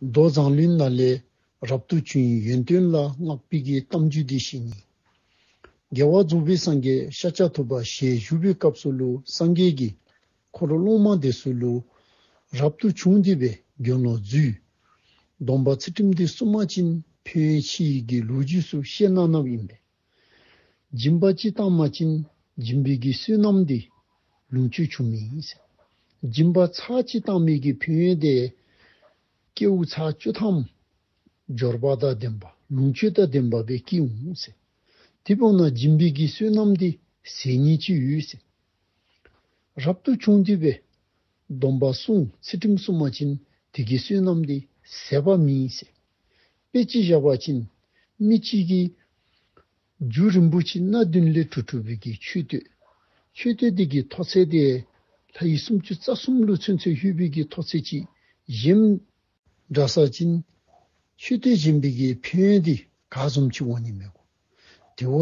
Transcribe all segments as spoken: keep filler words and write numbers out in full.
མདོ་མཛངས་བླུན་ནང་ལས་རབ་ཏུ་བྱུང་བའི་ཡོན་ཏན་ལ་བསྔགས་པའི་གི་གཏམ་རྒྱུད་འདི་བཤད་ནི། རྒྱལ་བ་རྫོགས་པའི་སངས་རྒྱས་ཤཱཀྱ་ཐུབ་པ་ཞལ་བཞུགས་པའི་སྐབས་སུ་ལུ་སངས་རྒྱས་ཀྱིས་འཁོར་སློབ་མ་འདི་ཚུ་ལུ་རབ་ཏུ་བྱུང་སྟེ་སྦེ་དགེ་སློང་འཛུལ། སྡོམ་པ་ཚུལ་ཁྲིམས་འདི་སྲུང་པ་ཅིན་ཕན་ཡོན་ཆེ་བའི་གི་ལོ་རྒྱུས་ཚུ་བཤད་གནང་གནངམ་ཨིན་པས། སྦྱིན་པ་ཅིག་བཏང་པ་ཅིན་སྦྱིན་པའི་གི་བསོད་ནམས་འདི་ལོངས་སྤྱོད་བྱུངམ་ཨིན་ཟེར། སྦྱིན་པ་ཚར་གཅིག་བཏང་མི་གི་ཕན་ཡོན་འདི་སྐྱེ་བོ་ཚར་བཅུ་ཐམ་འབྱོར་པ་དང་ལྡན་པ་ལོངས་སྤྱོད་དང་ལྡན་པ་སྦེ་སྐྱེ་འོང་ཟེར། དེ་འབདཝ་ད་སྦྱིན་པའི་གི་བསོད་ནམས་འདི་ཟད་ནི་ཅིག་ཡོད་ཟེར། རབ་ཏུ་བྱུང་སྟེ་སྦེ་སྡོམ་པ་སྲུང་ཚུལ་ཁྲིམས་སྲུང་པ་ཅིན་དེ་གི་བསོད་ནམས་འདི་ཟད་པ་མེད་ཟེར། དཔེ་ཅིག་བཞག་པ་ཅིན་མི་གཅིག་གིས་རྒྱུ་རིན་པོ་ཆེ་སྣ་བདུན་ལས་གྲུབ་གྲུབ་པའི་གི་མཆོད་རྟེན། མཆོད་རྟེན་དེ་གི་མཐོ་ཚད་དེ་ལྷ་ཡི་སུམ་ཅུ་རྩ་གསུམ་ལུ་ཚུན་ཚོད་ལྷོད་པའི་གི་མཐོ་ཚད་ཅིག་བཞེངསམ་འདྲ་ས་ཅིན་མཆོད་རྟེན་བཞེངས་པའི་གི་ཕན་ཡོན་འདི་ག་བཟུམ་ཅིག་འོང་ནི་མས་གོ། དེ་བ་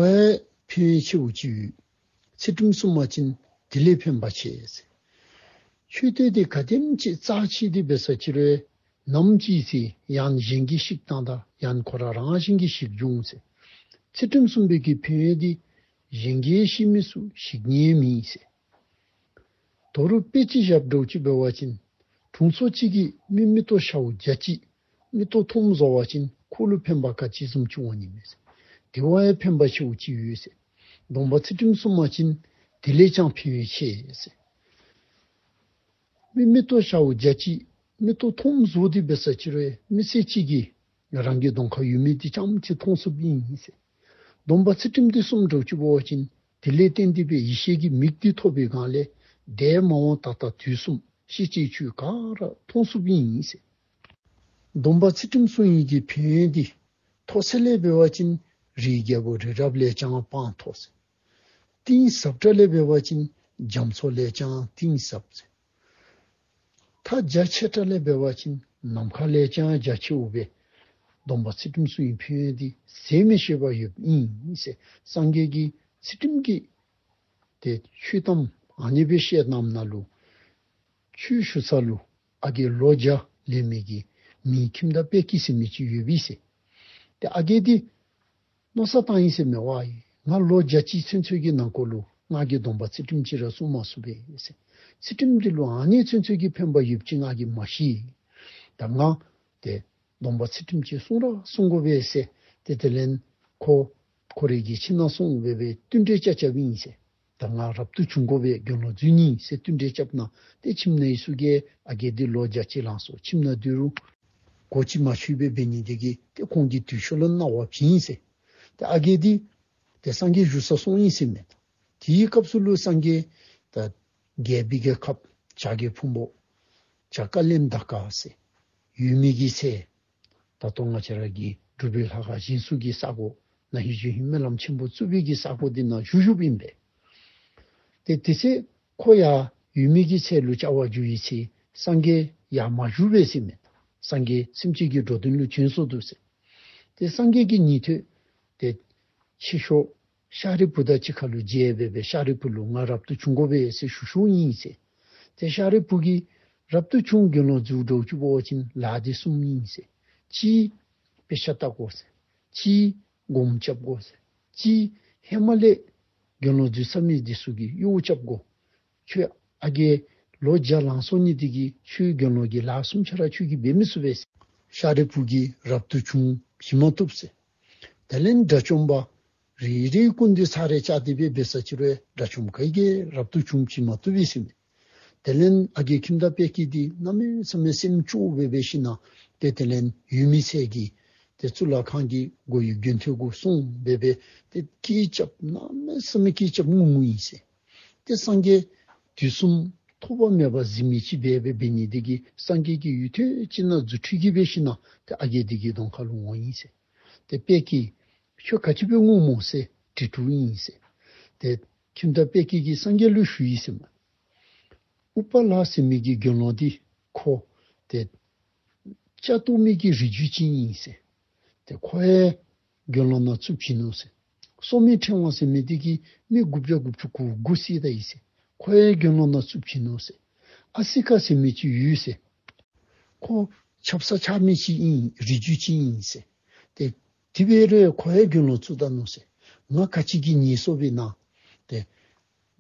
ཕན་ཡོན་ཆེཝ་ཅིག་ཡོད། ཚུལ་ཁྲིམས་སྲུང་པ་ཅིན་དེ་ལས་ཕན་པ་ཆེ་ཟེར། མཆོད་རྟེན་དེ་ག་དེམ་ཅིག་རྩ་ཆེ་སྟེ་འབད་ས་ཅིག་རུང་ནམ་ཅིག་ཚེ་ཡང་གཞན་གྱིས་བཤིག་བཏང་ད་ཡང་ཁོ་ར་རང་བཞིན་གྱིས་བཤིག་འགྱོ་འོང་ཟེར། ཚུལ་ཁྲིམས་སྲུང་པའི་གི་ཕན་ཡོན་འདི་གཞན་གྱིས་བཤིག་མི་ཚུ་བཤིག་ནི་མེད་ཟེར། ད་རུང་དཔེ་ཅིག་བཞག་འདྲཝ་ཅིག་འབད་བ་ཅིན་དྲུང་འཚོ་གཅིག་གིས་མི་མི་ལྟོ་ཤཝ་བརྒྱ་ཅིག་མི་ལྟོ་ཐོངམ་བཟོ་བ་ཅིན་ཁོ་ལུ་ཕན་པ་ག་ཅི་བཟུམ་ཅིག་འོང་ནི་མས་ཟེར། དེ་བ་ཡང་ཕན་པ་ཆེཝ་ཅིག་ཡོད་ཟེར། སྡོམ་པ་ཚུལ་ཁྲིམས་སྲུང་པ་ཅིན་དེ་ལས་ཀྱང་ཕན་ཡོན་ཆེ་ཟེར། མི་མི་ལྟོ་ཤཝ་བརྒྱ་ཅིག་མི་ལྟོ་ཐོངམ་བཟོ་སྟེ་འབད་ས་ཅིག་རུང་མི་སེར་གཅིག་གིས་རང་གི་གདོང་ཁར་ཡོད་མི་འདི་རྐྱངམ་ཅིག་མཐོང་ཚུགསཔ་ཨིན་ཟེར། སྡོམ་པ་ཚུལ་ཁྲིམས་འདི་སྲུང་འདྲཝ་ཅིག་འབད་བ་ཅིན་དེ་ལས་བརྟེན་ཏེ་སྦེ་ཡེ་ཤེས་ཀྱི་མིག་འདི་ཐོབ་པའི་སྒང་ལས་འདས་མ་འོངས་ད་ལྟ་དུས་གསུམ་ཤེས་བྱའི་ཆོས་ག་ར་མཐོང་ཚུགསཔ་ཨིན་ཟེར། སྡོམ་པ་ཚུལ་ཁྲིམས་སྲུང་ནི་གི་ཕན་ཡོན་འདི་མཐོ་ཚད་ལས་འབད་བ་ཅིན་རིའི་རྒྱལ་པོ་རི་རབ་ལས་ཀྱང་སྤང་མཐོ་ཟེར། གཏིང་ཟབ་དྲགས་ལས་འབད་བ་ཅིན་རྒྱ་མཚོ་ལས་ཀྱང་གཏིང་ཟབ་ཟེར། མཐའ་རྒྱ་ཆེ་དྲགས་ལས་འབད་བ་ཅིན་ནམ་མཁའ་ལས་ཀྱང་རྒྱ་ཆེཝ་སྦེ་སྡོམ་པ་ཚུལ་ཁྲིམས་སྲུང་ནིའི་ཕན་ཡོན་འདི་ཟད་མི་ཤེས་པ་ཡོདཔ་ཨིན་ཟེར། སངས་རྒྱས་ཀྱིས་ཚུལ་ཁྲིམས་ཀྱི་ཏེ་ཆོས་གཏམ་ཨ་ནི་སྦེ་བཤད་གནངམ་ད་ལུ་ཆོས་ཞུ་ས་ལུ་ཨ་རྒས་ལོ་བརྒྱ་ལང་མི་གི་མི་ཁྱིམ་བདག་དཔལ་སྐྱེས་ཟེར་མི་ཅིག་ཡོདཔ་ཨིན་ཟེར། ཏེ་ཨ་རྒས་འདི་མནོ་བསམ་བཏང་ཡི་ཟེར་མས། ཝའི་ང་ལོ་བརྒྱ་ཅིག་ཚུན་ཚོད་ཀྱི་ནང་འཁོད་ལུ་ང་གིས་སྡོམ་པ་ཚུལ་ཁྲིམས་ཅིག་ར་སྲུང་མ་ཚུགས་པས་ཟེར། ཚུལ་ཁྲིམས་འདི་ལུ་ཨ་ནི་ཚུན་ཚོད་ཀྱི་ཕན་པ་ཡོདཔ་ཅིག་ང་གིས་མ་ཤེས། ད་ང་ཏེ་སྡོམ་པ་ཚུལ་ཁྲིམས་ཅིག་སྲུང་ར་སྲུང་དགོ་པས་ཟེར། ཏེ་དེ་ལས་ཁོ་ཁོ་རའི་གི་ཁྱིམ་ནང་སོང་སྦེ་སྦེ་བསྟུན་གྲོས་རྐྱབ་རྐྱབ་ཨིན་ཟེར། ད་ང་རབ་ཏུ་བྱུང་དགོ་པས་དགེ་སློང་འཛུལ་ནི་ཟེར་བསྟུན་གྲོས་རྐྱབ་ནུག། ཏེ་ཁྱིམ་ནང་ཡོད་ས་གི་ཨ་རྒས་འདི་ལོ་བརྒྱ་ཅིག་ལང་སོང་། ཁྱིམ་ནང་སྡོད་རུང་གོ་ཅིག་མ་ཆོད་པར་འབད་ནི་དེ་གིས་ཏེ་ཁོང་གི་དུས་ཤོ་ལུ་གནང་བ་བྱིན་ཟེར། ཏེ་ཨ་རྒས་འདི་ཏེ་སངས་རྒྱས་བཞུགས་སར་སོང་ཡི་ཟེར་མས། དེའི་སྐབས་སུ་ལུ་སངས་རྒྱས་ད་རྒྱལ་པོའི་གི་ཁབ་བྱ་རྒོད་ཕུང་པོ་བྱ་ཀ་ལེམ་ད་ཀ་ཟེར་ཡོད་མི་གི་ཚལ་ད་ལྟོ་ང་བཅས་ར་གི་འབྲུག་པའི་ལྷ་ཁང་བཞེངས་ས་གི་ས་གོ་ན་ཧིང་གཞེས་ཧིང་སྨོན་ལམ་ཆེན་པོ་བཙུགས་པའི་གི་ས་གོ་འདི་ནང་བཞུགས་བཞུགསཔ་ཨིན་པས། ཏེ་དེ་ཚེ་ཁོ་ཡར་ཡོད་མི་གི་ཚལ་ལུ་བཅར་བར་འགྱོ་བའི་ཚེ་སངས་རྒྱས་ཡར་མ་བཞུགས་པས་ཟེར་མས། སངས་རྒྱས་སེམས་ཅན་གྱི་འགྲོ་དོན་ལུ་བྱོན་སོང་འདུག་ཟེར། ཏེ་སངས་རྒྱས་ཀྱི་ཉན་ཐོས་ཏེ་ཆོས་སྐྱོང་ཤཱ་རིའི་བུ་དང་གཅིག་ཁར་ལུ་མཇལ་སྦེ་སྦེ་ཤཱ་རིའི་བུ་ལུ་ང་རབ་ཏུ་བྱུང་དགོ་པས་ཟེར་ཞུ་ཞུཝ་ཨིན་ཟེར། ཏེ་ཤཱ་རིའི་བུ་གིས་རབ་ཏུ་བྱུང་དགེ་སློང་འཛུལ་འདྲཝ་ཅིག་འབད་བ་ཅིན་ལཱ་འདི་གསུམ་ཨིན་ཟེར། གཅིག་དཔེ་ཆ་ལྟ་དགོ་ཟེར། གཅིག་སྒོམ་རྐྱབ་དགོ་ཟེར། གཅིག་ཧེ་མ་ལས་དགེ་སློང་འཛུལ་ཚར་མི་འདི་ཚུ་གི་གཡོག་རྐྱབ་དགོ། ཁྱོད་ཨ་རྒས་ལོ་བརྒྱ་ལང་སོང་ནི་འདི་གིས་ཁྱོད་དགེ་སློང་གི་ལཱ་གསུམ་ཆ་ར་ཁྱོད་ཀྱིས་འབད་མི་ཚུགས་པས། ཤཱ་རིའི་བུ་གིས་རབ་ཏུ་བྱུང་བྱིན་མ་བཏུབ་ཟེར། དེ་ལས་དགྲ་བཅོམ་པ་རེ་རེ་སྐུ་མདུན་ཚར་རེ་བཅར་ཏེ་སྦེ་འབད་ས་ཅིག་རུང་དགྲ་བཅོམ་པ་ག་གིས་རབ་ཏུ་བྱུང་བྱིན་མ་བཏུབ་པས་ཟེར་མས། དེ་ལས་ཨ་རྒས་ཁྱིམ་བདག་དཔལ་སྐྱེས་འདི་གནམ་མེད་ས་མེད་སེམས་སྐྱོ་སྦེ་སྦེ་ཞིནམ་ལས་ཏེ་དེ་ལས་ཡོད་མི་ཚལ་གྱི་ཏེ་གཙུག་ལག་ཁང་གི་སྒོ་ཡི་མགོན་ཐོད་གུ་སོང་སྦེ་སྦེ་ཏེ་སྐད་རྐྱབ་གནམ་མེད་ས་མེད་སྐད་རྐྱབ་ངུ་ངུ་ཡི་ཟེར། ཏེ་སངས་རྒྱས་དུས་གསུམ་ཐོགས་པ་མེད་པར་གཟིགས་མི་ཅིག་སྦེ་སྦེ་འབད་ནི་འདི་གིས་སངས་རྒྱས་ཀྱིས་ཡུན་ཐུང་ཅིག་ནང་རྫུ་འཕྲུལ་གྱིས་སྦེ་ཞིནམ་ལས་ཏེ་ཨ་རྒས་འདི་གི་གདོང་ཁ་ལུ་འོང་ཡི་ཟེར། ཏེ་དཔལ་སྐྱེས་ཁྱོད་ག་ཅི་སྦེ་ངུཝ་སྨོ་ཟེར་དྲི་དྲིཝ་ཨིན་ཟེར། ཏེ་ཁྱིམ་བདག་དཔལ་སྐྱེས་ཀྱིས་སངས་རྒྱས་ལུ་ཞུ་ཡི་ཟེར་མས། ཨུཏྤ་ལ་ཟེར་མི་གི་དགེ་སློང་འདི་ཁོ་ཏེ་སྐྱ་བཏོག་མི་གི་རིགས་རྒྱུད་ཅིག་ཨིན་ཟེར། ཏེ་ཁོ་ཡང་དགེ་སློང་ནང་བཙུགས་བྱིན་ནུག་ཟེར། སོ་མའི་ཕྲེང་བ་ཟེར་མི་འདི་གིས་མི་དགུ་བརྒྱ་དགུ་བཅུ་གོ་དགུ་བསད་ད་ཡི་ཟེར། ཁོ་ཡང་དགེ་སློང་ནང་བཙུགས་བྱིན་ནུག་ཟེར། ཨ་སི་ཀ་ཟེར་མི་ཅིག་ཡོད་ཟེར། ཁོ་ ཆབ་གསང་ཆ་མེད་ཅིག་ཨིན། རིགས་རྒྱུད་ཅིག་ཨིན་ཟེར། ཏེ་དེ་འབད་རུང་ཁོ་ཡང་དགེ་སློང་བཙུགས་ད་ནུག་ཟེར། ང་ག་ཅི་གིས་ཉེས་སོ་བས་ན། ཏེ་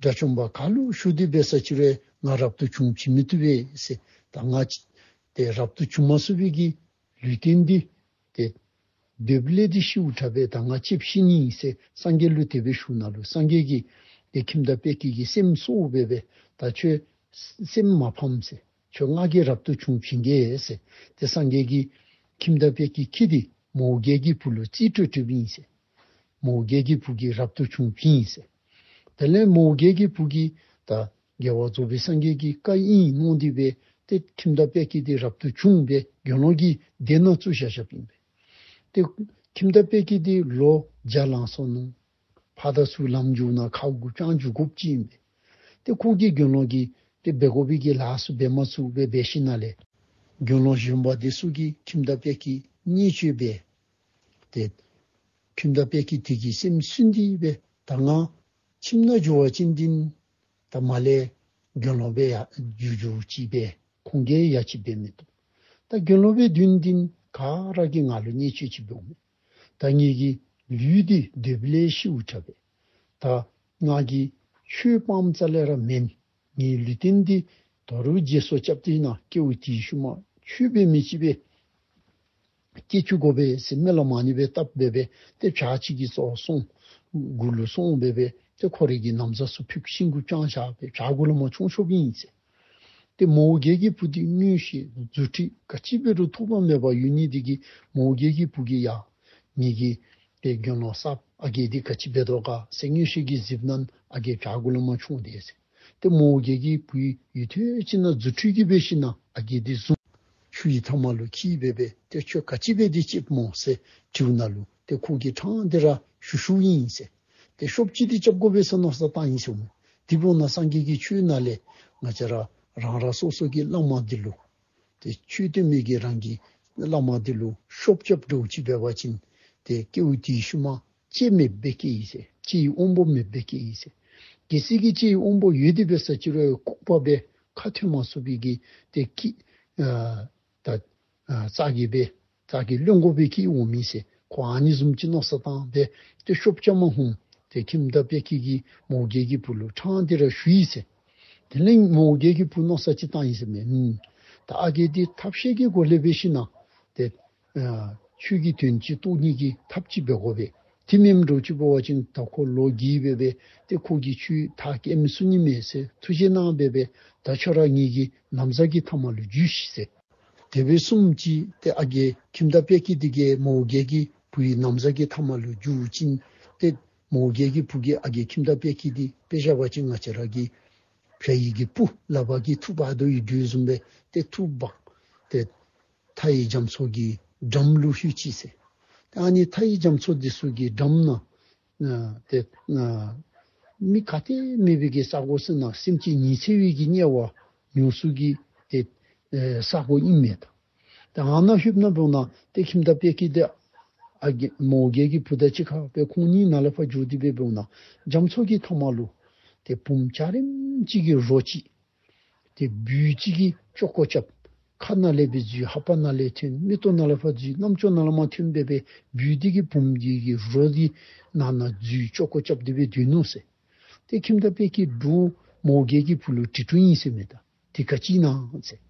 དགྲ་བཅོམ་པ་ག་ལུ་ཞུ་སྟེ་འབད་ས་ཅིག་རུང་ང་རབ་ཏུ་བྱུང་བྱིན་མི་བཏུབ་པས་ཟེར། ད་ང་ཏེ་རབ་ཏུ་བྱུང་མ་ཚུགས་པའི་གི་ལུས་རྟེན་འདི་ཏེ་འདོདཔ་ལས་འདི་ཤིཝ་དྲག་པས། ད་ང་ལྕེབས་ཤི་ནི་ཟེར་སངས་རྒྱས་ལུ་དེ་སྦེ་ཞུ་ནང་ལུ་སངས་རྒྱས་ཀྱིས་ཏེ་ཁྱིམ་བདག་དཔལ་སྐྱེས་ཀྱི་སེམས་གསོ་འབད་བས། ད་ཁྱོད་སེམས་མ་ཕམ་ཟེར། ཁྱོད་ང་གིས་རབ་ཏུ་བྱུང་བྱིན་གེ་ཟེར། ཏེ་སངས་རྒྱས་ཀྱིས་ཁྱིམ་བདག་དཔལ་སྐྱེས་ཁྱིད་དེ་མོའུ་འགལ་གྱི་བུ་ལུ་རྩིས་སྤྲོད་སྤྲོདཔ་ཨིན་ཟེར། མོའུ་འགལ་གྱི་བུ་གིས་རབ་ཏུ་བྱུང་བྱིན་ཟེར། དེ་ལས་མོའུ་འགལ་གྱི་བུ་གིས་ད་རྒྱལ་བ་རྫོགས་པའི་སངས་རྒྱས་ཀྱི་བཀའ་ཨིན་མནོ་སྟེ་སྦེ་ཏེ་ཁྱིམ་བདག་དཔལ་སྐྱེས་དེ་རབ་ཏུ་བྱུང་སྦེ་དགེ་སློང་གི་སྡེ་ནང་བཙུགས་བཞག་བཞགཔ་ཨིན་པས། ཏེ་ཁྱིམ་བདག་དཔལ་སྐྱེས་དེ་ལོ་བརྒྱ་ལང་སོ་ནུག། ཕར་དང་ཚུར་ལམ་འགྱོ་ནང་ཁ་དགུ་བཅང་འགྱོ་དགོཔ་ཅིག་ཨིན་པས། ཏེ་ཁོ་གིས་དགེ་སློང་གི་ཏེ་འབད་དགོ་པའི་གི་ལཱ་ཚུ་འབད་མ་ཚུགས་པར་འབད་ཞིནམ་ལས་དགེ་སློང་གཞོན་པ་དེ་ཚུ་གིས་ཁྱིམ་བདག་དཔལ་སྐྱེས་བརྙས་བཅོས་འབད། ཏེ་ཁྱིམ་བདག་དཔལ་སྐྱེས་དེ་གིས་སེམས་སུན་ཏེ་སྦེ་ད་ང་ཁྱིམ་ནང་འགྱོ་བ་ཅིན་འདི་ད་མ་ལས་དགེ་སློང་སྦེ་ཡང་འགྱོ་འགྱོཝ་ཅིག་སྦེ་ཁོང་གིས་ཡ་ཅིག་འབད་མི་བཏུབ། ད་དགེ་སློང་སྦེ་སྡོད་ནི་འདི་ག་ར་གིས་ང་ལུ་བརྙས་བཅོས་ཅིག་འབདཝ་མས། ད་ངེ་གི་ལུས་འདི་འདོདཔ་ལས་ཤིཝ་དྲག་པས། ད་ང་གིས་ཆོས་སྤངམ་རྩ་ལས་ར་མེན། ངེའི་ལུས་རྟེན་འདི་དོ་རུང་བརྗེ་སོར་རྐྱབ་སྟེ་ན་སྐྱེ་བ་དེའི་ཤུལ་མ་ཆོས་འབད་མི་ཅིག་སྦེ་སྐྱེ་བཅུག་དགོ་པས་ཟེར་སྨོན་ལམ་ཨ་ནི་སྦེ་བཏབ་སྦེ་སྦེ་ཏེ་བྱག་ཅིག་གི་ཚོགས་སོང་། གུ་ལུ་སོང་སྦེ་སྦེ་ཏེ་ཁོ་རའི་གི་ན་བཟའ་ཚུ་ཕུད་ཤིང་གུ་བཅང་བཞག་སྦེ་བྱག་གུ་ལས་མར་མཆོང་ཤོརཝ་ཨིན་ཟེར། ཏེ་མོའུ་འགལ་གྱི་བུ་འདི་མངོན་ཤེས་རྫུ་འཕྲུལ་ག་ཅི་འབད་རུང་ཐོགས་པ་མེད་པ་ཡོད་ནི་དེ་གིས་མོའུ་འགལ་གྱི་བུ་གིས་ཡ་ངེ་གི་ཏེ་དགེ་སློང་གསརཔ་ཨ་རྒས་འདི་ག་ཅི་འབད་དོ་ག་ཟེར་མངོན་ཤེས་ཀྱིས་གཟིགསཔ་ན་ཨ་རྒས་བྱག་གུ་ལས་མར་མཆོངས་དེས་ཟེར། ཏེ་མོའུ་འགལ་གྱི་བུ་ཡུདཔ་ཐེངས་ཅིག་ནང་རྫུ་འཕྲུལ་གྱིས་འབད་ཞིནམ་ཨ་རྒས་འདི་བཟུང་། ཆུའི་མཐའ་མ་ལུ་འཁྱིད་སྦེ་སྦེ་ཏེ་ཁྱོད་ག་ཅི་འབད་དེ་ལྕེབས་སྨོ་ཟེར་དྲིཝ་ནང་ལུ་ཏེ་ཁོ་གིས་ཕྲང་སྟེ་ར་ཞུ་ཞུཝ་ཨིན་ཟེར། ཏེ་ཤོབ་ཅིག་འདི་རྐྱབ་དགོ་པས་ཟེར་མནོ་བསམ་བཏང་ཡི་ཟེར་སྨོ། དེ་འབདཝ་ན་སངས་རྒྱས་ཀྱི་ཆོས་ནང་ལས་ང་བཅས་ར་རང་རང་སོ་སོ་གི་བླ་མ་འདི་ལུ་ཏེ་ཆོས་སྟོན་མི་གི་རང་གི་བླ་མ་འདི་ལུ་ཤོབ་རྐྱབ་འདྲཝ་ཅིག་འབད་བ་ཅིན་ཏེ་སྐྱེ་བ་དེའི་ཤུལ་མ་ལྕེ་མེདཔ་སྦེ་སྐྱེ་ཡི་ཟེར། ལྕེ་ཡི་དབང་པོ་མེདཔ་སྦེ་སྐྱེ་ཡི་ཟེར། གལ་སྲིད་ཀྱི་ལྕེ་ཡི་དབང་པོ་ཡོད་དེ་འབད་ས་ཅིག་རུང་ལྐུགས་པ་སྦེ་ཁ་ཐོན་མ་ཚུགས་པའི་གི་ཏེ་ཀི་ཨ་ད་ཨ་རྩ་གི་སྦེ་རྩ་གི་གློན་གོ་སྦེ་སྐྱེ་འོང་མི་ཟེར། ཁོ་ཨ་ནི་བཟུམ་ཅིག་མནོ་བསམ་བཏང་སྦེ་ཏེ་ཤོབ་རྐྱབ་མ་ཧུམ་ཏེ་ཁྱིམ་བདག་དཔལ་སྐྱེས་ཀྱིས་མོའུ་འགལ་གྱི་བུ་ལུ་ཕྲང་སྟེ་ར་ཞུ་ཡི་ཟེར། དེ་ལས་མོའུ་འགལ་གྱི་བུ་མནོ་བསམ་ཅིག་བཏང་ཡི་ཟེར་མས། ཨུམ་ད་ཨ་རྒས་འདི་ཐབས་ཤེས་ཀྱི་སྒོ་ལས་འབད་ཞིནམ་ཏེ་ཨ་ཆོས་ཀྱི་དོན་ཅིག་རྟོགས་ནི་གི་ཐབས་ཅིག་འབད་དགོ་པས། དེ་མེནམ་འདྲཝ་ཅིག་འབད་བ་ཅིན་ད་ཁོ་ལོ་རྒས་སྦེ་སྦེ་ཏེ་ཁོ་གིས་ཆོས་མཐར་སྐྱེལ་མི་ཚུགས་ནི་མས་ཟེར་ཐུགས་བཞེད་གནང་སྦེ་སྦེ་ད་ཁྱོད་ར་ངེ་གི་ན་བཟའ་གི་མཐའ་མ་ལུ་འཛུལ་ཤིག་ཟེར། དེ་སྦེ་གསུངམ་ཅིག་ཏེ་ཨ་རྒས་ཁྱིམ་བདག་དཔལ་སྐྱེས་དེ་གིས་མོའུ་འགལ་གྱི་བུའི་ན་བཟའ་གི་མཐའ་མ་ལུ་འཛུལ་ཅིན་ཏེ་མོའུ་འགལ་གྱི་བུ་གིས་ཨ་རྒས་ཁྱིམ་བདག་དཔལ་སྐྱེས་དེ་དཔེ་བཞག་པ་ཅིན་ང་བཅས་ར་གི་བྱ་ཡི་གི་སྤུ་ལག་པ་གིས་འཐུ་འབག་དོ་ཡི་འདྲཝ་བཟུམ་སྦེ་ཏེ་འཐུ་འབག་སྟེ་མཐའ་ཡི་རྒྱ་མཚོ་གི་འགྲམ་ལུ་ལྷོད་ཅི་ཟེར། ཏེ་ཨ་ནི་མཐའ་ཡི་རྒྱ་མཚོ་འདི་ཚུ་གི་འགྲམ་ནང་ཨ་ཏེ་ཨ་མི་ག་ཏེ་མེད་པའི་གི་ས་གོ་ཟེར་ན་སེམས་ཅན་ཉི་ཚེ་བའི་གི་དམྱལ་བ་མྱོང་ཚུགས་ཀྱི་ཏེ་ཨེ་ས་གོ་ཨིན་མས་ད། ཏེ་ཨ་ནཱ་ལྷོདཔ་ནང་འབདཝ་ད་ཏེ་ཁྱིམ་བདག་དཔལ་སྐྱེས་དེ་ཨ་རྒས་མོའུ་འགལ་གྱི་བུ་དང་གཅིག་ཁར་སྦེ་ཁོང་གཉིས་ནཱ་ལས་ཕར་འགྱོ་སྟེ་སྦེ་འབདཝ་ད་རྒྱ་མཚོ་གི་མཐའ་མ་ལུ་ཏེ་བུམོ་འཇའ་རིསམོ་ཅིག་གི་རོ་ཅིག་ཏེ་སྦུལ་ཅིག་གིས་ཅོག་ཀོ་རྐྱབ། ཁ་ནང་ལས་སྦེ་འཛུལ། ལྷ་པ་ནང་ལས་ཐོན། མིག་ཏོ་ནང་ལས་ཕར་འཛུལ། རྣམ་ཅོ་ནང་ལས་མར་ཐོན་སྦེ་སྦེ་སྦུལ་འདི་གིས་བུམོ་འདི་གི་རོ་འདི་ནང་ན་འཛུལ་ཅོག་ཀོ་རྐྱབ་སྟེ་སྦེ་སྡོད་ནུག་ཟེར། ཏེ་ཁྱིམ་བདག་དཔལ་སྐྱེས་འབྲུག་མོའུ་འགལ་གྱི་བུ་ལུ་དྲི་དྲིཝ་ཨིན་ཟེར་མས་ད། དེ་ག་ཅི་ཨིན་ན་ཟེར།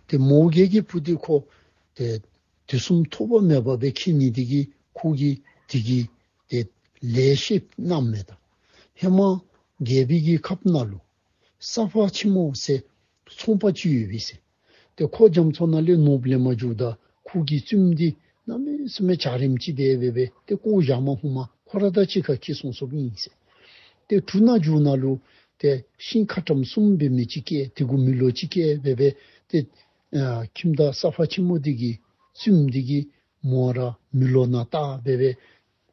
ཏེ་མོའུ་འགལ་གྱི་བུ་འདི་ཁོ་ཏེ་དུས་གསུམ་ཐོགས་པ་མེད་པ་སྦེ་སྐྱེ་ནི་དེ་གིས་ཁོ་གིས་དེ་གི་ཏེ་ལེ་ཤ་གནངམ་མས་ད། ཧེ་མ་རྒྱལ་པོའི་གི་ཁབ་ནང་ལུ་ས་ཕག་ཆེན་མོ་ཟེར་ཚོང་པ་ཅིག་ཡོད་པས་ཟེར། ཏེ་ཁོ་རྒྱ་མཚོ་ནང་ལས་ནོར་བུ་ལེན་པར་འགྱོཝ་ད་ཁོ་གི་བཙུནམོ་འདི་གནམ་མེད་ས་མེད་འཇའ་རིསམོ་ཅིག་འབད་སྦེ་སྦེ་ཏེ་བཀོ་བཞག་མ་ཧུམ་ཁོ་ར་དང་གཅིག་ཁར་སྐྱེས་སོང་སོངམ་ཨིན་ཟེར། ཏེ་གྲུ་ནང་འགྱོཝ་ནང་ལུ་ཏེ་ཤིང་ཁ་ཊྭཱཾ་གསུམ་འབད་མི་ཅིག་སྐྱེས། དེ་གུ་མེ་ལོང་ཅིག་སྐྱེས་སྦེ་སྦེ་ཏེ་ཨ་ཁྱིམ་བདག་ས་ཕག་ཆེན་མོ་འདི་གི་བཙུནམོ་འདི་གིས་མོ་ར་མེ་ལོང་ནང་བལྟ་སྦེ་སྦེ་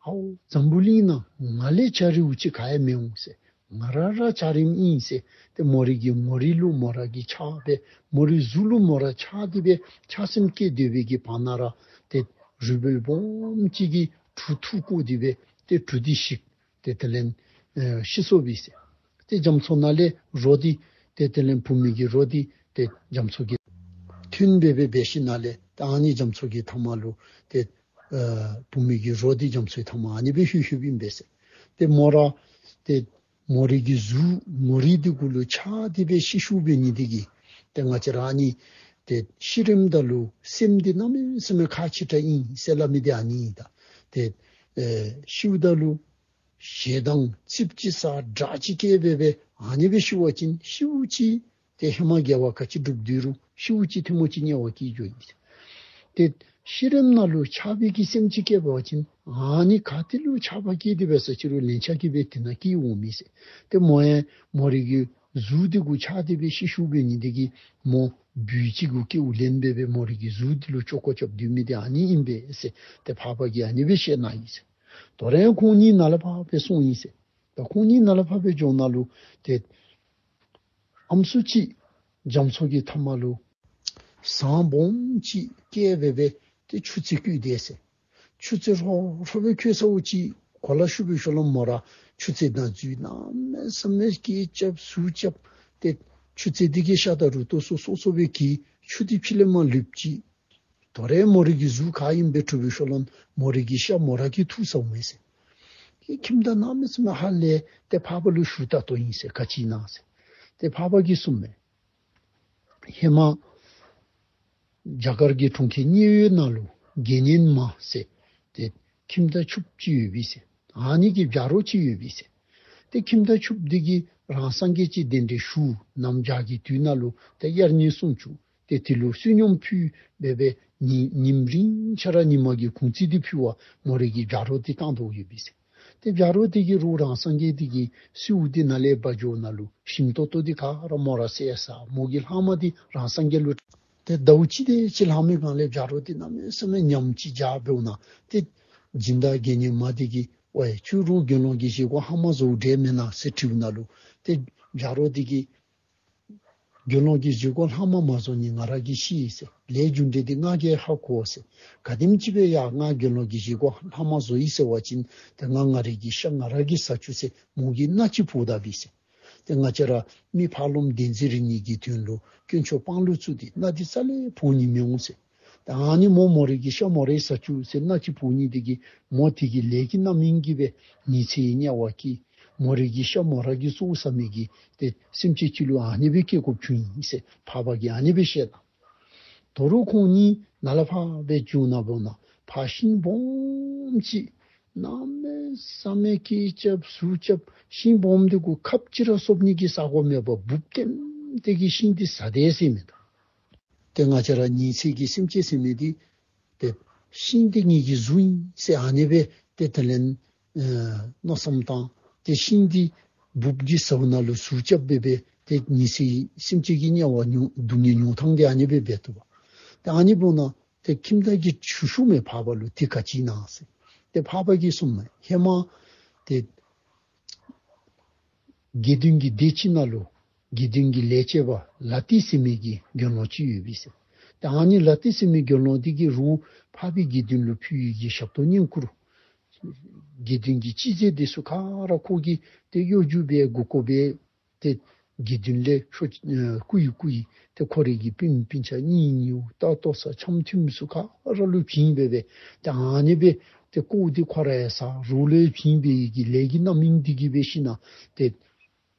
ཨའོ་འཛམ་བུ་གླིང་ནང་ང་ལས་འཇའ་རིསམོ་ཅིག་ག་ཡང་མི་འོང་ཟེར། ང་ར་ར་འཇའ་རིསམོ་ཨིན་ཟེར། ཏེ་མོ་རའི་གི་མོ་རའི་ལུ་མོ་ར་གིས་ཆགས་སྦེ་མོ་རའི་གཟུགས་ལུ་མོ་ར་ཆགས་ཏེ་སྦེ་ཆགས་སེམས་སྐྱེས་སྡོད་པའི་གི་བར་ན་ར་ཏེ་རུས་སྦལ་སྦོམ་ཅིག་གིས་གྲུ་ཐུར་བཀོག་སྟེ་སྦེ་ཏེ་གྲུ་འདི་བཤིག། ཏེ་དེ་ལས་ཨེ་ཤི་སོང་པས་ཟེར། ཏེ་རྒྱ་མཚོ་ནང་ལས་རོ་འདི་ཏེ་དེ་ལས་བུམོ་གི་རོ་འདི་ཏེ་རྒྱ་མཚོ་གི་ཏེ་ ཐུན་འབད་འབད་འབད་ཞིནམ་ལས་ད་ཨ་ནི་རྒྱ་མཚོ་གི་མཐའ་མ་ལུ་ཏེ་ཨ་བུད་མེད་ཀྱི་རོ་འདི་རྒྱ་མཚོའི་མཐའ་མ་ཨ་ནི་སྦེ་ལྷོད་ལྷོདཔ་ཨིན་པས་ཟེར། ཏེ་མོ་ར་ཏེ་མོ་རའི་གི་གཟུགས་མོ་རའི་འདི་གུ་ལུ་ཆགས་ཏེ་སྦེ་ཤི་ཤུལ་འབད་ནི་འདི་གིས་ཏེ་ང་བཅས་ར་ཨ་ནི་ཏེ་ཤི་རནམ་ད་ལུ་སེམས་འདི་གནམ་མེད་ས་མེད་ཁག་ཆེ་དྲགས་ཨིན་ཟེར་སླབ་མི་འདི་ཨ་ནི་ཨིན། ད་ཏེ་ཨེ་ཤིཝ་ད་ལུ་ཞེ་སྡང་ཙིགཔ་ཅིག་ཟ་དྲག་ཅིག་སྐྱེ་འབད་འབད་ཨ་ནི་སྦེ་ཤི་བ་ཅིན་ཤིཝ་ཅིག་ཏེ་ཧེ་མ་དགེ་བ་ག་ཅི་བསྒྲུབས་ཏེ་རུང་ཤིཝ་ཅིག་ཐལ་མོ་ཅིག་དམྱལ་བར་སྐྱེ་འགྱོཝ་ཨིན། ཏེ་ཤི་རནམ་ན་ལུ་ཆགས་པའི་གི་སེམས་ཅིག་སྐྱེ་འབད་བ་ཅིན་ཨ་ནི་ག་ཏེ་ལུ་ཆགས་པ་སྐྱེས་ཏེ་འབད་ས་ཅི་རུང་ལན་ཆགས་ཀྱིས་སྦེ་དེ་ནང་སྐྱེ་འོང་མི་ཟེར། ཏེ་མོ་ཡང་མོ་རའི་གི་གཟུགས་འདི་གུ་ཆགས་ཏེ་སྦེ་ཤི་ཤུལ་འབད་ནི་འདི་གིས་མོ་སྦུལ་ཅིག་གུ་སྐྱེ་བ་ལེན་འབད་འབད་མོ་རའི་གི་གཟུགས་འདི་ལུ་ཅོག་ཀོ་རྐྱབ་སྡོད་མི་འདི་ཨ་ནི་ཨིན་པས་ཟེར། ཏེ་འཕགས་པ་གིས་ཨ་ནི་སྦེ་བཤད་གནང་ཡི་ཟེར། དོ་རུང་ཁོང་གཉིས་ནཱ་ལས་ཕར་སྦེ་སོང་ཡི་ཟེར། ད་ཁོང་གཉིས་ནཱ་ལས་ཕར་སྦེ་འགྱོཝ་ད་ལུ་ཏེ་ཨམ་སྲུ་ཅིག་རྒྱ་མཚོ་གི་མཐའ་མ་ལུ་ཟངས་སྦོམ་ཅིག་བཀལ་འབད་འབད་ཏེ་ཆུ་ཚན་བཀོད་དེས་ཟེར། ཆུ་ཚན་ཧྲོ་ཧྲོ་སྦེ་བཀོད་ཚརཝ་ཅིག་གོ་ལ་ཤོར་བའི་ཤུལ་ལུ་མོ་ར་ཆུ་ཚན་ནང་འཛུལ་གནམ་མེད་ས་མེད་སྐད་རྐྱབ་ཟུག་རྐྱབ་ཏེ་ཆུ་ཚན་འདི་གི་ཤ་དང་རུ་ཏོ་སོ་སོ་སོ་སྦེ་གི་ཆུ་འདི་ཕྱི་ལས་མར་ལུསཔ་ཅིག། དོ་རུང་མོ་རའི་གི་གཟུགས་ག་ཨིནམ་སྦེ་འཕྲོ་བའི་ཤུལ་ལུ་མོ་རའི་གི་ཤ་མོ་ར་གིས་འཐུ་ཟཝ་མས་ཟེར། ཁྱིམ་བདག་གནམ་མེད་ས་མེད་ཧ་ལས་ཏེ་འཕགས་པ་ལུ་ཞུ་ད་ལྟོ་ཨིན་ཟེར། ག་ཅི་ཨིན་ན་ཟེར། ཏེ་འཕགས་པ་གིས་གསུངམ་མས། ཧེ་མ་རྒྱ་གར་གྱི་གྲོང་ཁྱེར་མཉན་ཡོད་ནང་ལུ་དགེ་བསྙེན་མ་ཟེར་ཏེ་ཁྱིམ་བདག་ཕྱུགཔོ་ཅིག་ཡོད་པས་ཟེར། ཨ་ནི་གི་བྱ་རོག་ཅིག་ཡོད་པས་ཟེར། ཏེ་ཁྱིམ་བདག་ཕྱུགཔོ་འདི་གིས་རང་སངས་རྒྱས་ཀྱི་གདན་འདྲེན་ཞུ་གནམ་བྱཱར་གྱི་དུས་ནང་ལུ་ཏེ་དབྱར་ཉིན་སྲུང་བཅུག། ཏེ་དེ་ལུ་བསོད་སྙོམས་ཕུལ་འབད་འབད་ཉིན་ཉིནམ་རིང་ཆ་ར་ཉི་མ་གི་གུང་ཚིགས་འདི་ཕུལ་བར་མོ་རའི་གི་བྱ་རོག་འདི་བཏང་དོ་ཡོད་པས་ཟེར། ཏེ་བྱ་རོག་འདི་གིས་རོགས་རང་སངས་རྒྱས་འདི་གི་གསོལཝ་འདི་ནཱ་ལས་འབག་འགྱོཝ་ད་ལུ་ཞིམ་ཏོང་ཏོ་འདི་ག་ར་མོ་ར་བཟའ་ས། མོ་གི་ལྷག་མ་འདི་རང་སངས་རྒྱས་ལུ་ཏེ་ཟླཝ་གཅིག་དེ་ཅིག་ལང་མི་སྒང་ལས་བྱ་རོག་འདི་གནམ་མེད་ས་མེད་ཉམས་ཅིག་བྱ་འབདཝ་ད་ཏེ་སྦྱིན་བདག་དགེ་བསྙེན་མ་འདི་གིས་ཝའེ་ཁྱོད་རོགས་དགེ་སློང་གི་བཞེས་སྒོ་ལྷག་མ་བཟོཝ་འདྲས་མེན་ན་ཟེར་དྲིཝ་ད་ལུ་ཏེ་བྱ་རོག་འདི་གིས་དགེ་སློང་གི་བཞེས་སྒོ་ལྷག་མ་མ་བཟོ་ནི་ང་ར་གིས་ཤེས་ཟེར། ལས་རྒྱུ་འབྲས་འདི་ང་གིས་ཧ་གོ་ཟེར། ག་དེམ་ཅིག་སྦེ་ཡང་ང་དགེ་སློང་གི་བཞེས་སྒོ་ལྷག་མ་བཟོ་ཡི་ཟེར་བ་ཅིན་ཏེ་ང་ང་རའི་གི་ཤ་ང་ར་གིས་ཟ་བཅུག་ཟེར་མོ་གིས་མནའ་ཅིག་ཕུ་ད་པས་ཟེར། ཏེ་ང་བཅས་ར་མི་ཕར་ལོགམ་བདེན་འཛིན་རིག་ནི་གི་དོན་ལུ་དཀོན་མཆོག་དཔང་ལུ་བཙུགས་ཏེ་མནའ་འདི་རྩ་ལས་ཕུ་ནི་མི་འོང་ཟེར། ད་ཨ་ནི་མོ་མོ་རའི་གི་ཤ་མོ་ར་གིས་ཟ་བཅུག་ཟེར་མནའ་ཅིག་ཕུ་ནི་འདི་གིས་མོ་དེ་གི་ལས་ཀྱི་རྣམ་སྨིན་གྱིས་སྦེ་ཉི་ཚེའི་དམྱལ་བར་སྐྱེ། མོ་རའི་གི་ཤ་མོ་ར་གིས་གསོ་ཟ་མི་གི་ཏེ་སེམས་ཅན་ཅིག་ལུ་ཨ་ནི་སྦེ་སྐྱེ་དགོཔ་བྱུང་ཡི་ཟེར་འཕགས་པ་གིས་ཨ་ནི་སྦེ་བཤད་ད། དོ་རུང་ཁོང་གཉིས་ནཱ་ལས་ཕར་སྦེ་འགྱོཝ་ད་ཕར་ཤིང་སྦོམ་ཅིག་གནམ་མེད་ས་མེད་སྐད་རྐྱབ་ཟུག་རྐྱབ་ཤིང་སྦོམ་འདི་གུ་ཁབ་ཅིག་ར་སོབ་ནི་གི་ས་གོ་མེད་པར་འབུཔ་ལྟེམ་ལྟེ་གིས་ཤིང་འདི་ཟ་དེས་ཟེར་མས་ད། ཏེ་ང་བཅས་ར་ཉི་ཚེ་གི་སེམས་ཅན་ཟེར་མི་འདི་ཏེ་ཤིང་འདི་ངེ་གི་གཟུགས་ཨིན་ཟེར་ཨ་ནི་སྦེ་ཏེ་དེ་ལས་ཨེ་མནོ་བསམ་བཏང་། ཏེ་ཤིང་འདི་འབུཔ་གིས་ཟཝ་ད་ལུ་ཟུག་རྐྱབ་འབད་འབད་ཏེ་ཉི་ཚེ་སེམས་ཅན་གྱི་དམྱལ་བ་མྱོང་སྡུག་བསྔལ་མྱོང་ཐངས་འདི་ཨ་ནི་སྦེ་འབད་དོ་བ། ཏེ་ཨ་ནི་འབདཝ་ད་ཏེ་ཁྱིམ་བདག་གིས་ཞུ་ཞུཝ་མས་འཕགས་པ་ལུ་འདི་ག་ཅི་ཨིན་ན་ཟེར། ཏེ་འཕགས་པ་གིས་གསུངམ་མས། ཧེ་མ་ཏེ་དགེ་འདུན་གྱི་སྡེ་ཅིག་ནང་ལུ་དགེ་འདུན་གྱི་ལས་བྱེད་པ་ལ་ཏི་ཟེར་མི་གི་དགེ་སློང་ཅིག་ཡོད་པས་ཟེར། ཏེ་ཨ་ནི་ལ་ཏི་ཟེར་མི་དགེ་སློང་འདི་གིས་རོགས་འཕགས་པའི་དགེ་འདུན་ལུ་ཕུལ་བའི་གི་ཞབས་ཏོག་བསྙེན་བཀུར་དགེ་འདུན་གྱི་སྤྱི་རྫས་འདི་ཚུ་ག་ར་ཁོ་གིས་ཏེ་གཡོ་སྒྱུ་འབད་མགུ་སྐོར་འབད་ཏེ་དགེ་འདུན་ལས་ཤོ་ཨེ་བརྐུ་ཡི་བརྐུ་ཡི་ཏེ་ཁོ་རའི་གི་སྤུན་སྤུན་ཆ་གཉེན་ཉེཝ་ལྟོ་ས་འཆམ་མཐུནམ་ཚུ་ག་ར་ལུ་བྱིན་འབད་འབད་ཏེ་ཨ་ནི་སྦེ་ཏེ་བཀོ་སྟེ་ཁོ་ར་ཡང་ཟ། རོགས་ལུ་བྱིན་འབད་བའི་གི་ལས་ཀྱི་རྣམ་སྨིན་འདི་གིས་འབད་ཞིནམ་ཏེ་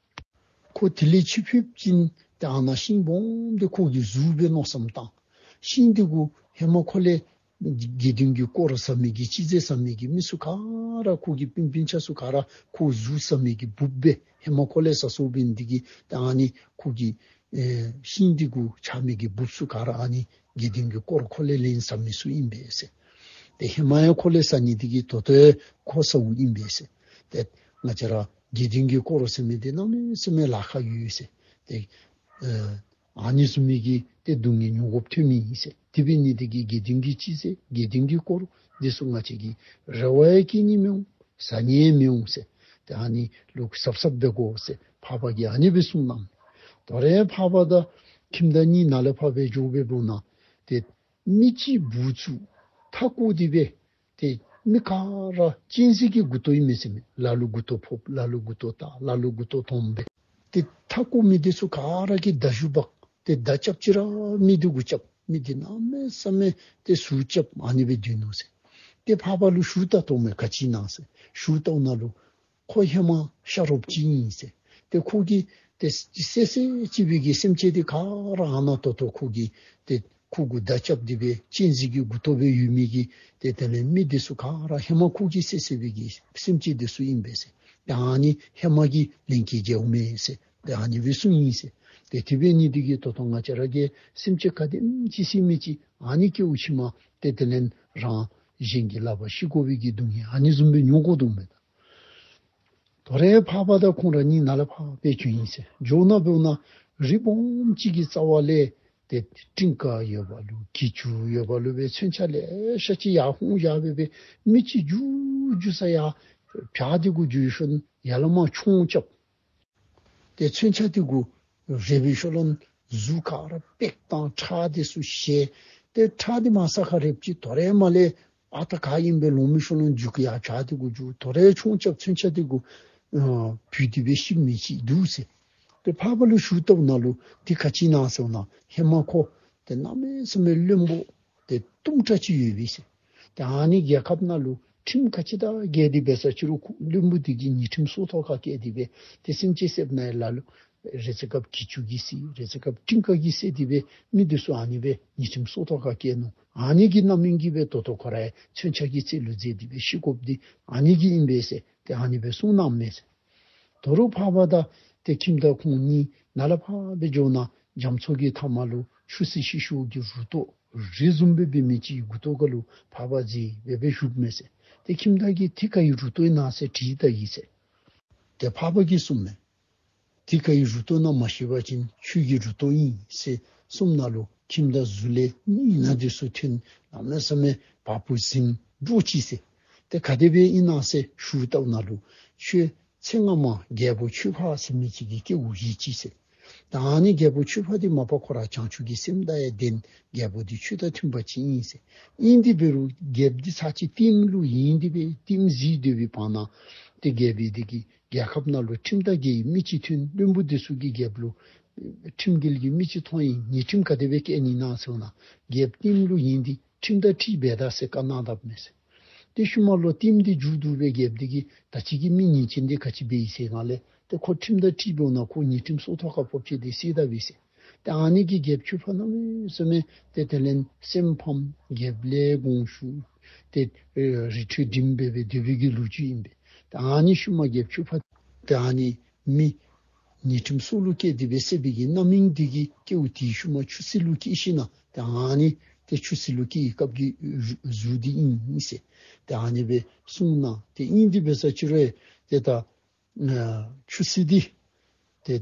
ཁོ་དེ་ལས་ཕྱི་ཕེབས་ཅིན་ཏེ་ཨ་ནཱ་ཤིང་སྦོམ་འདི་ཁོ་གི་གཟུགས་སྦེ་མནོ་བསམ་བཏང་། ཤིང་འདི་གུ་ཧེ་མ་ཁོ་ལས་དགེ་འདུན་གྱི་དཀོར་ཟ་མི་གི་སྤྱི་རྫས་ཟ་མི་གི་མི་ཚུ་ག་ར་ཁོ་གི་སྤུན་སྤུན་ཆ་ཚུ་ག་ར་ཁོ་གཟུགས་ཟ་མི་གི་འབུཔ་སྦེ་ཧེ་མ་ཁོ་ལས་ཟ་སོང་འབད་ནི་འདི་གིས་ཏེ་ཨ་ནི་ཁོ་གི་ཨེ་ཤིང་འདི་གུ་ཆགས་མི་གི་འབུཔ་ཚུ་ག་ར་ཨ་ནི་དགེ་འདུན་གྱི་དཀོར་ཁོ་ལས་ལེན་ཟ་མི་ཚུ་ཨིན་པས་ཟེར། ཏེ་ཧེ་མ་ཡང་ཁོ་ལས་ཟ་ནི་འདི་གིས་ད་ལྟོ་ཡང་ཁོ་ཟཝ་ཨིན་པས་ཟེར། ཏེ་ང་བཅས་ར་དགེ་འདུན་གྱི་དཀོར་ཟེར་མི་འདི་གནམ་མེད་ས་མེད་ལཱ་ཁག་ཡོད་ཟེར། ཏེ་ཨེ་ཨ་ནི་བཟུམ་མའི་གི་ཏེ་སྡུག་བསྔལ་མྱོང་དགོཔ་ཐོན་མི་ཨིན་ཟེར། དེ་འབད་ནི་འདི་གིས་དགེ་འདུན་གྱི་སྤྱི་རྫས་དགེ་འདུན་གྱི་དཀོར་འདི་ཚུ་ང་བཅས་ཀྱིས་རེ་བ་ཡང་བསྐྱེད་ནི་མི་འོང་ཟ་ནི་ཡང་མི་འོང་ཟེར། ཏེ་ཨ་ནི་ལུ་གཟབ་གཟབ་འབད་དགོ་ཟེར་འཕགས་པ་གིས་ཨ་ནི་སྦེ་གསུངས་གནང་། དོ་རུང་འཕགས་པ་དང་ཁྱིམ་བདག་གཉིས་ནཱ་ལས་ཕར་སྦེ་འགྱོ་སྦེ་འབདཝ་ད་ཏེ་མི་གཅིག་བུ་ཚུ་མཐའ་བསྐོར་ཏེ་སྦེ་ཏེ་མི་ག་ར་གཅན་གཟན་གྱི་མགུ་ཏོ་ཨིན་མས་ཟེར་མས། ལ་ལུ་མགུ་ཏོ་ཕོགཔ་ལ་ལུ་མགུ་ཏོ་བཏགས་ལ་ལུ་མགུ་ཏོ་མཐོངམ་སྦེ་ཏེ་མཐའ་བསྐོར་མི་འདི་ཚུ་ག་ར་གིས་མདའ་གཞུ་འབག་སྟེ་མདའ་རྐྱབ་ཅི་ར་མི་འདི་གུ་རྐྱབ། མི་འདི་གནམ་མེད་ས་མེད་ཏེ་ཟུག་རྐྱབ་ཨ་ནི་སྦེ་སྡོད་ནུག་ཟེར། ཏེ་འཕགས་པ་ལུ་ཞུ་བལྟ་དོ་མས། ག་ཅི་ཨིན་ན་ཟེར་ཞུ་བལྟཝ་ད་ལུ་ཁོ་ཧེ་མ་ཤ་རོགསཔ་ཅིག་ཨིན་ཟེར། ཏེ་ཁོ་གིས་ཏེ་བསད་བསད་ཅི་སྦེ་གི་སེམས་ཅན་འདི་ག་ར་ཨ་ནཱ་ད་ལྟོ་ཁོ་གིས་ཏེ་ཁོ་གུ་མདའ་རྐྱབ་སྟེ་སྦེ་གཅན་གཟན་གྱི་མགུ་ཏོ་སྦེ་ཡོད་མི་གི་ཏེ་དེ་ལས་མི་འདི་ཚུ་ག་ར་ཧེ་མ་ཁོ་གིས་བསད་བསད་པའི་གི་སེམས་ཅན་འདི་ཚུ་ཨིན་པས་ཟེར། ཏེ་ཨ་ནི་ཧེ་མ་གི་ལན་གྱི་རྒྱལཝ་མས་ཟེར། ཏེ་ཨ་ནི་སྦེ་གསུངས་ཡི་ཟེར། ཏེ་དེ་འབད་ནི་འདི་གིས་ད་ལྟོ་ང་བཅས་ར་གིས་སེམས་ཅན་ག་དེམ་ཅིག་བསད་མི་ཅིག་ཨ་ནི་སྐྱེ་བ་ཕྱི་མ་ཏེ་དེ་ལས་རང་གཞན་གྱི་ལག་པར་ཤི་དགོ་པའི་གི་སྡུག་བསྔལ་ཨ་ནི་བཟུམ་སྦེ་མྱོང་དགོ་དོ་མས་ད། དོ་རུང་འཕགས་པ་དང་ཁོང་ར་གཉིས་ནཱ་ལས་ཕར་སྦེ་བྱོན་ཡི་ཟེར། འགྱོ་ནུག་འབདཝ་ད་རི་སྦོམ་ཅིག་གི་རྩ་བ་ལས་ཏེ་སྤྲིན་དཀར་ཡོདཔ་ལུ་གྱི་ཅུ་ཡོདཔ་ལུ་སྦེ་མཚོན་ཆ་ལེ་ཤ་ཅིག་ཡར་ཧོང་བཞག་སྦེ་སྦེ་མི་ཅིག་རྒྱུག་རྒྱུག་ས་ཡར་བྱག་འདི་གུ་རྒྱུག་ཤོར་ཡར་ལས་མར་མཆོང་རྐྱབ། ཏེ་མཚོན་ཆ་འདི་གུ་རེག་པའི་ཤུལ་ལུ་གཟུགས་ག་ར་པེག་དང་ཁྲག་འདི་ཚུ་བཞེས། ཏེ་ཁྲག་འདི་མར་ས་ཁར་རེགཔ་ཅིག་དོ་རུང་མར་ལས་ཨ་རྟག་ག་ཨིནམ་སྦེ་ལོང་མི་ཤུལ་ལུ་རྒྱུག་ཡར་བྱག་འདི་གུ་རྒྱུག། དོ་རུང་མཆོང་རྐྱབ་མཚོན་ཆ་འདི་གུ་ཨ་བུད་དེ་སྦེ་ཤི་མི་ཅིག་འདུག་ཟེར། ཏེ་འཕགས་པ་ལུ་ཞུ་བལྟཝ་ད་ལུ་འདི་ག་ཅི་ཨིན་ན་ཟེརཝ་ད་ཧེ་མ་ཁོ་ཏེ་གནམ་མེད་ས་མེད་བློན་པོ་ཏེ་གཏུམ་དྲགས་ཅིག་ཡོད་པས་ཟེར། ཏེ་ཨ་ནི་རྒྱལ་ཁབ་ནང་ལུ་ཁྲིམས་ག་ཅི་དང་འགལ་ཏེ་འབད་ས་ཅིག་རུང་ཁོ་བློན་པོ་འདི་གིས་ཉེས་ཁྲིམས་སྲོག་ཐོག་ཁར་བཀལ་ཏེ་སྦེ་ཏེ་སེམས་ཅན་བསདཔ་ནང་ལ་ལུ་རེ་ཚེ་སྐབས་གྱི་ཅུ་གིས་བསད། རེ་ཚེ་སྐབས་སྤྲིན་དཀར་གྱིས་བསད་དེ་སྦེ་མི་འདི་ཚུ་ཨ་ནི་སྦེ་ཉེས་ཁྲིམས་སྲོག་ཐོག་ཁར་བཀལ་ནུག། ཨ་ནི་གི་རྣམ་སྨིན་གྱིས་སྦེ་ད་ལྟོ་ཁོ་ར་མཚོན་ཆ་གི་རྩེ་ལུ་འཛེགས་ཏེ་སྦེ་ཤི་དགོཔ་འདི་ཨ་ནི་གིས་ཨིན་པས་ཟེར། ཏེ་ཨ་ནི་སྦེ་གསུངས་གནངམ་མས་ཟེར། དོ་རུང་འཕགས་པ་དང་ཏེ་ཁྱིམ་བདག་ཁོང་གཉིས་ནཱ་ལས་ཕར་སྦེ་འགྱོ་ནུག། རྒྱ་མཚོ་གི་མཐའ་མ་ལུ་ཆུ་སྲིན་ཤི་ཤུལ་གྱི་རུ་ཏོ་རི་བཟུམ་སྦེ་འབད་མི་ཅིག་མགུ་ཏོ་ཁ་ལུ་འཕགས་པ་འཛེགས་སྦེ་སྦེ་བཞུགས་མས་ཟེར། ཏེ་ཁྱིམ་བདག་གིས་འདི་ག་གི་རུ་ཏོ་ཨིན་ན་ཟེར་དྲིས་ད་ཡི་ཟེར། ཏེ་འཕགས་པ་གིས་གསུངས་མས། འདི་ག་གི་རུ་ཏོ་ཨིན་ན་མ་ཤེས་པ་ཅིན་ཁྱོད་ཀྱི་རུ་ཏོ་ཨིན་ཟེར་གསུངམ་ད་ལུ་ཁྱིམ་བདག་གཟུགས་ལས་གཉིད་ནད་འདི་ཚུ་ཐོན་གནམ་མེད་ས་མེད་བ་སྤུ་ཟིང་འདྲོག་ཅི་ཟེར། ཏེ་ག་དེ་སྦེ་ཨིན་ན་ཟེར་ཞུ་བལྟཝ་ད་ལུ་ཁྱོད་ཚེ་སྔ་མ་རྒྱལ་པོ་ཆོས་འཕགས་ཟེར་མི་ཅིག་གི་སྐྱེ་བ་བཞེས་ཅི་ཟེར། ད་ཨ་ནི་རྒྱལ་པོ་ཆོས་འཕགས་འདི་མ་པ་ཁོ་ར་བྱང་ཆུབ་ཀྱི་སེམས་དང་ཡང་ལྡན་རྒྱལ་པོ་འདི་ཆོས་དང་མཐུན་པ་ཅིག་ཨིན་ཟེར། ཨིན་ཏེ་འབད་རུང་རྒྱལཔོ་འདི་ཚར་ཅིག་ལྟདམོ་ལུ་ཡེངས་ཏེ་སྦེ་ལྟདམོ་གཟིགས་སྡོད་པའི་བར་ན་ཏེ་རྒྱལ་པོ་འདི་གིས་རྒྱལ་ཁབ་ནང་ལུ་ཁྲིམས་དང་འགལ་བའི་མི་ཅིག་ཐོན། བློན་པོ་འདི་ཚུ་གིས་རྒྱལཔོ་ལུ་ཁྲིམས་འགལ་གྱི་མི་ཅིག་ཐོན་ཡི། ཉེས་ཁྲིམས་ག་དེ་སྦེ་བཀལ་ནི་ཨིན་ན་ཟེརཝ་ད་རྒྱལཔོ་ལྟདམོ་ལུ་ཡེངས་ཏེ་ཁྲིམས་དང་འཁྲིལ་འབད་ད་ཟེར་བཀའ་གནང་དཔ་མས་ཟེར། ཏེ་ཤུལ་མ་ལུ་ལྟདམོ་འདི་མཇུག་བསྡུ་སྦེ་རྒྱལཔོ་འདི་གིས་ད་ཅི་གི་མི་ཉེས་ཅན་འདི་ག་ཅི་འབད་ཡི་ཟེར་ང་ལས་ཏེ་ཁོ་ཁྲིམས་དང་འཁྲིལ་འབདཝ་ད་ཁོ་ཉེས་ཁྲིམས་སྲོག་ཐོག་ཁར་ཕོག་ཅི། འདི་བསད་ད་པས་ཟེར། ཏེ་ཨ་ནི་གིས་རྒྱལཔོ་ཆོས་འཕགས་གནམ་མེད་ས་མེད་ཏེ་དེ་ལས་སེམས་ཕམ། རྒྱལཔོ་ལས་དགོངས་ཞུ་ཏེ་ཨེ་རི་ཁྲོད་འགྲིམ་སྦེ་སྦེ་སྡོད་པའི་གི་ལོ་རྒྱུས་ཨིན་པས། ཏེ་ཨ་ནི་ཤུལ་མ་རྒྱལཔོ་ཆོས་འཕགས་ཏེ་ཨ་ནི་མི་ཉེས་ཁྲིམས་སྲོག་ལུ་བཀལ་ཏེ་སྦེ་བསད་པའི་གི་རྣམ་སྨིན་འདི་གིས་སྐྱེ་བ་དེའི་ཤུལ་མ་ཆུ་སྲིན་ལུ་སྐྱེས་ཞིནམ་ལས་ཏེ་ཨ་ནི་ཏེ་ཆུ་སྲིན་ལུ་སྐྱེས་པའི་སྐབས་ཀྱི་གཟུགས་འདི་ཨིན་ཟེར། ཏེ་ཨ་ནི་སྦེ་གསུངས་གནང་། ཏེ་ཨིན་ཏེ་འབད་ས་ཅིག་རུང་ཏེ་ད་ཨ་ཆུ་སྲིན་འདི་ཏེ་